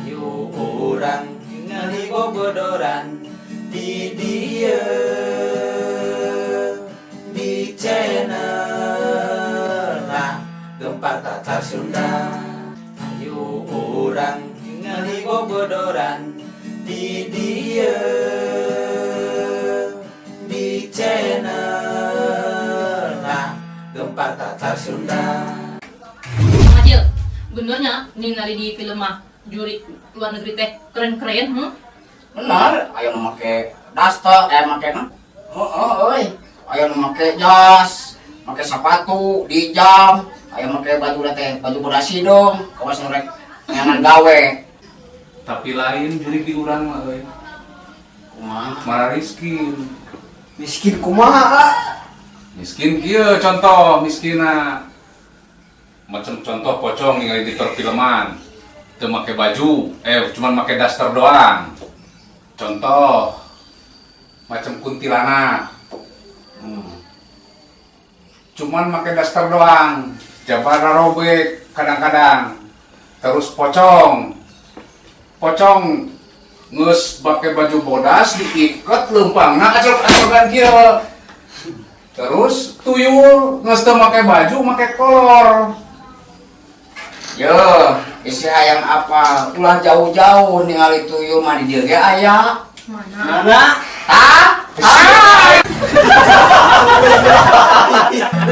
Ayo urang ningali bobodoran di dieu di channel nah Gempar Tatar Sunda. Ayo urang ningali bobodoran di dieu di channel nah Gempar Tatar Sunda. Acil, benernya ningali di film mah jurig luar negeri teh keren-keren, Benar, aya nu make daster, make mah. Heeh, euy. Aya nu make jas, make sepatu, di jam, aya make baju teh, baju bodasi dong, kawas nu rek nyangan gawe. Tapi lain jurig di urang mah euy. Kumaha? Marah miskin. Miskin kumaha? Miskin kieu contoh miskina. Macam contoh pocong ningali di perfilman. Teu make baju, cuman make daster doang. Contoh macam kuntilanak. Cuman make daster doang. Jabara robek kadang-kadang. Terus pocong. Pocong geus make baju bodas diiket leumpangna acok-acokan kieu. Terus tuyul geus teu make baju make kolor. Yo, isi hayang apa? Ulah jauh-jauh ningali tuyul mah di dieu ge aya. Mana? Mana? Tah? Ah!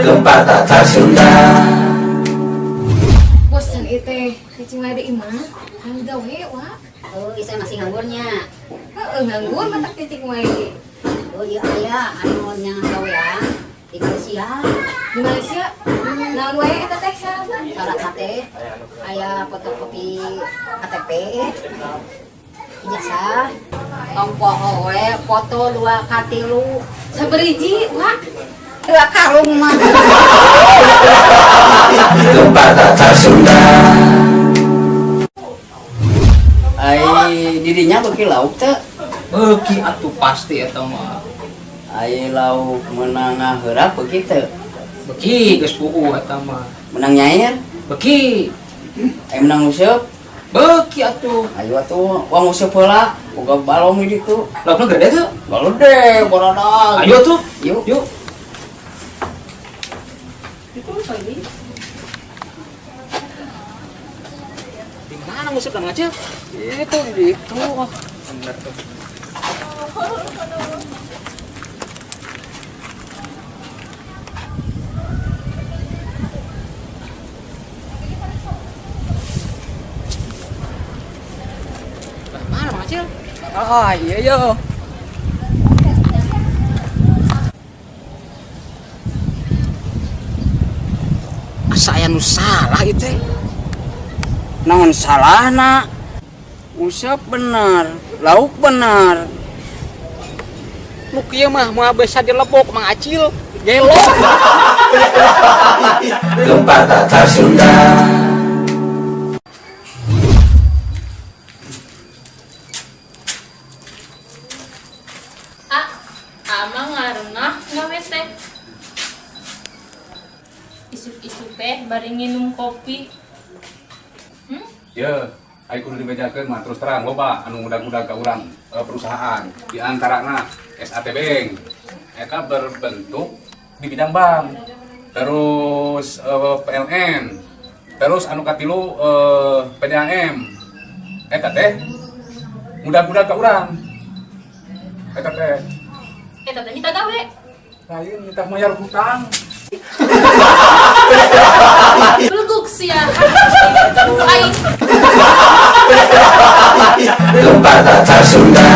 Gempar Tatar Sunda. Bosan ieu teh, cicing wae di imah. Hayang gawe wa. Oh, isa masih nganggurnya. Heeh, nganggur matak cicing wae. Oh iya aya anu nyangan gawean di Malaysia. Di Malaysia, naon wae eta teh syaratna? Syaratna teh aya fotokopi KTP, ijazah, tong poho we foto 2 ka 3. Sabariji, wa. 2 karung mah. Gempar Tatar Sunda. Ai didinya beuki lauk teu? Beuki atuh pasti eta mah. Ai lauk meunang ngaheurap beuki teu? Beuki geus puguh eta mah. Menang nyair? Beuki. Ai menang nguseup? Beuki atuh. Ayo atuh, wah nguseup heula, boga balong di ditu. Laukna gede teu? Gede, boradag. Ayo tuh. Yuk. Yuk. Itu apa ini? Di mana nguseup Kang Acil? Itu di ditu. Bener tuh. Lah, mana Mang Acil? Ah, iya yo. Asa aya nu salah ieu teh. Naon salahna? Nguseup bener, lauk bener. Nu kieu mah moal bisa dilebok Mang Acil. Gelo. Gempar Tatar Sunda. Ah, ama ngarenah gawe teh. Isuk-isuk teh bari nginum kopi. Ye, ai kudu dibejakeun mah terus terang loba anu ngudag-ngudag ka urang perusahaan. Di antarana SAT Bank. Eta berbentuk di bidang bank. Terus PLN. Terus anu katilu PDAM. Eta teh ngudag-ngudag ka urang. Eta teh Eta teh minta gawe. lain minta mayar hutang. Beleguk sia. Aing. Gempar Tatar Sunda.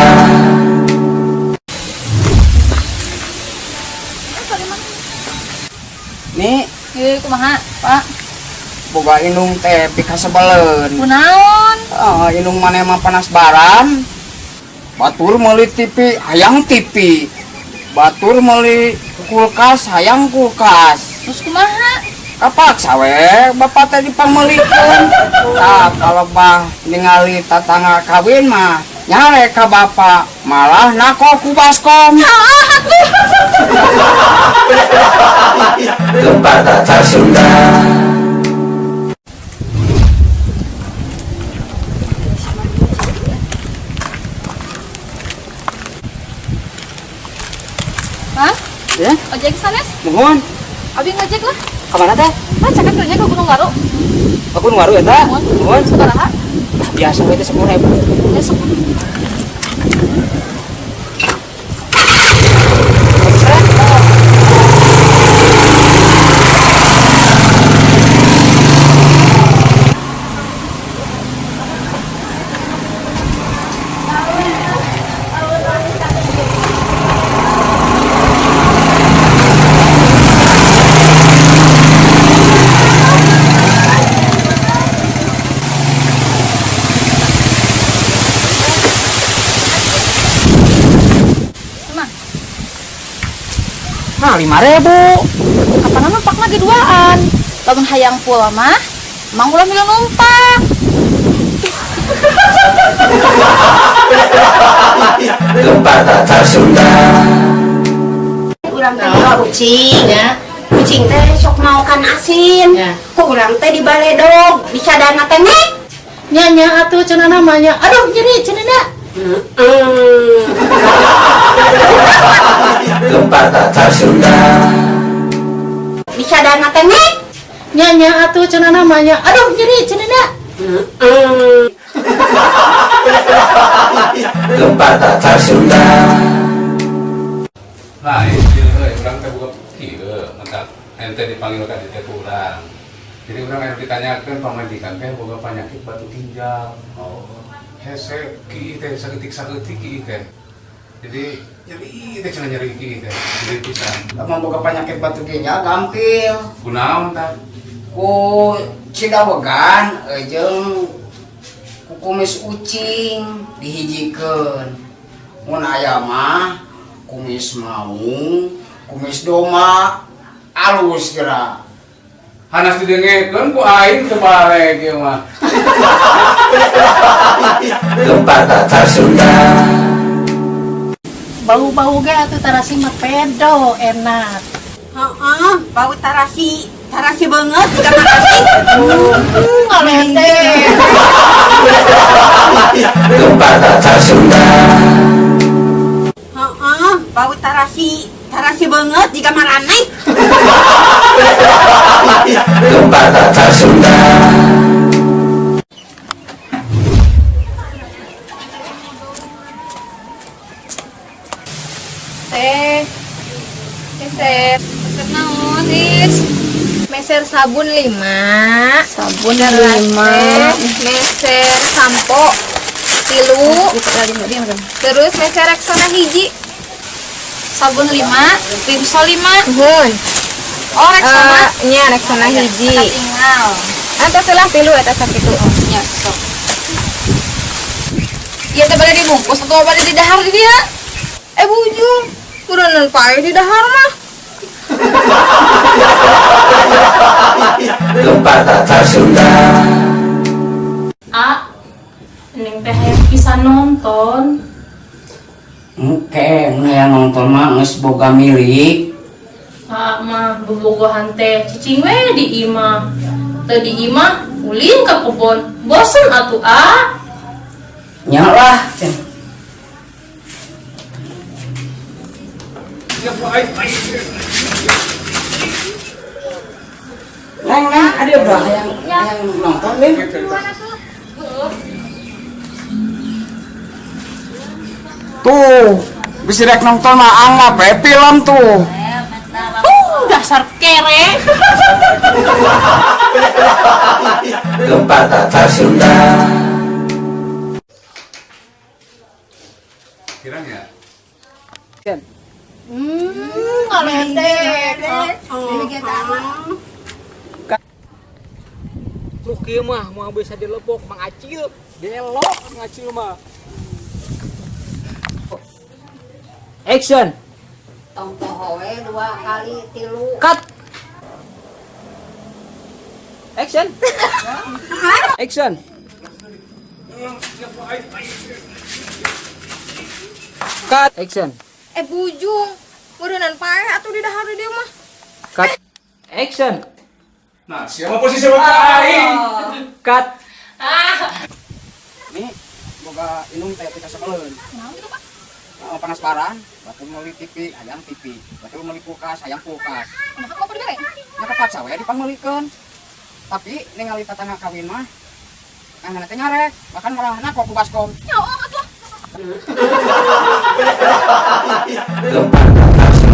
Nih, Kumaha, Pak? Boga indung teh pikasebeleun. Kunaon? Ah, indung maneh mah panas baran. Batur meuli TV, hayang TV. Batur meuli kulkas, hayang kulkas. Terus kumaha? Kapaksa we, bapak teh dipangmeulikeun. Tah, kalau bah ningali tatangga kawin mah nyarek ka bapak, malah nako ku baskom. Gempar Tatar Sunda. Ya? Ojek sanes? Mohon. Abi ngojek lah. Ka mana teh? Ah, caket kerja ke Gunung Waru. Aku Gunung Waru eta. Mohon. Sabaraha? Biasa we teh 10.000. Ya sok. Nah, 5.000. Kapan numpak lagi duaan? Lamun hayang full mah, mang ulah milu numpak. Gempa Tatar Sunda. Urang teh boga kucing ya. Kucing teh sok maokan asin. Ku urang teh dibaledog, disadana teh nek. Nya nya atuh cenah namanya. Aduh, nyeri cenah. Gempa Tatar Sunda. Disadana teh nek. Nya nya atuh cenah namanya. Aduh, nyeri cenah. Gempa Tatar Sunda. Nah, ini euy, urang teh boga kieu, mantap. Ente dipanggil ka dieu teh ku urang. Jadi urang aya ditanyakeun pamajikan teh boga penyakit batu ginjal. Oh, hese kieu teh saeutik-saeutik kieu teh. Jadi nyeri teh cenah nyeri kieu teh. Jadi pisan. Lamun boga penyakit batu ginjal gampil. Kunaon tah? Ku cidawegan jeung ku kumis ucing dihijikeun. Mun aya mah kumis maung, kumis domba, alus geura. Hanas didengekeun ku aing teu balik ieu mah. Gempa Tatar Sunda. Bau-bau ge atuh tarasi mah pedo enak. Heeh, bau tarasi, tarasi banget juga makasih. Ngalete. Gempa Tatar Sunda. Heeh, bau tarasi, tarasi banget jika maraneh. Gempa Tatar Sunda. Teh. Meser. Meser naon, Is? Meser sabun 5. Sabun 5. Meser sampo 3. Terus meser Rexona 1. Sabun 5, Rinso 5. Nuhun. Oh, Rexona. Nya Rexona 1. Tinggal. Antos lah 3 eta sakitu. Ya, sok. Ieu teh bade dibungkus atau bade didahar di dia? Eh bujung, kurunan pae di dahar mah. Gempa Tatar Sunda. A, Neng teh hayang pisan nonton. Engke mun hayang nonton mah geus boga milik. Ah mah bobogohan teh cicing we di imah. Teu di imah ulin ka kebon. Bosen atuh ah. Nya lah. Cen. Neng, neng, ada udah hayang hayang nonton nih. Tuh, bisa rek nonton mah anggap we film tuh. Dasar kere. Gempa Tatar Sunda. Kirang ya? Ngalete. Lu kieu mah moal bisa dilebok Mang Acil. Belok Mang Acil mah. Action. Tong poho we 2 kali 3. Cut. Action. Action. Cut. Action. Eh bujung, kurunan pae atuh di dahar di dia mah. Cut. Action. Nah, siapa posisi ka aing? Cut. Nih, boga indung teh pika sekeleun. Naon gitu, Pak? Oh, penasaran, batur meuli TV, hayang TV, batur meuli kulkas, hayang kulkas. Kumaha mau dibere? Nya kepaksa we dipangmeulikeun. Tapi ningali tetangga kawin mah ngan teh nyarek, bahkan marahna kok ku baskom. Nyawa atuh. Gempa tatar.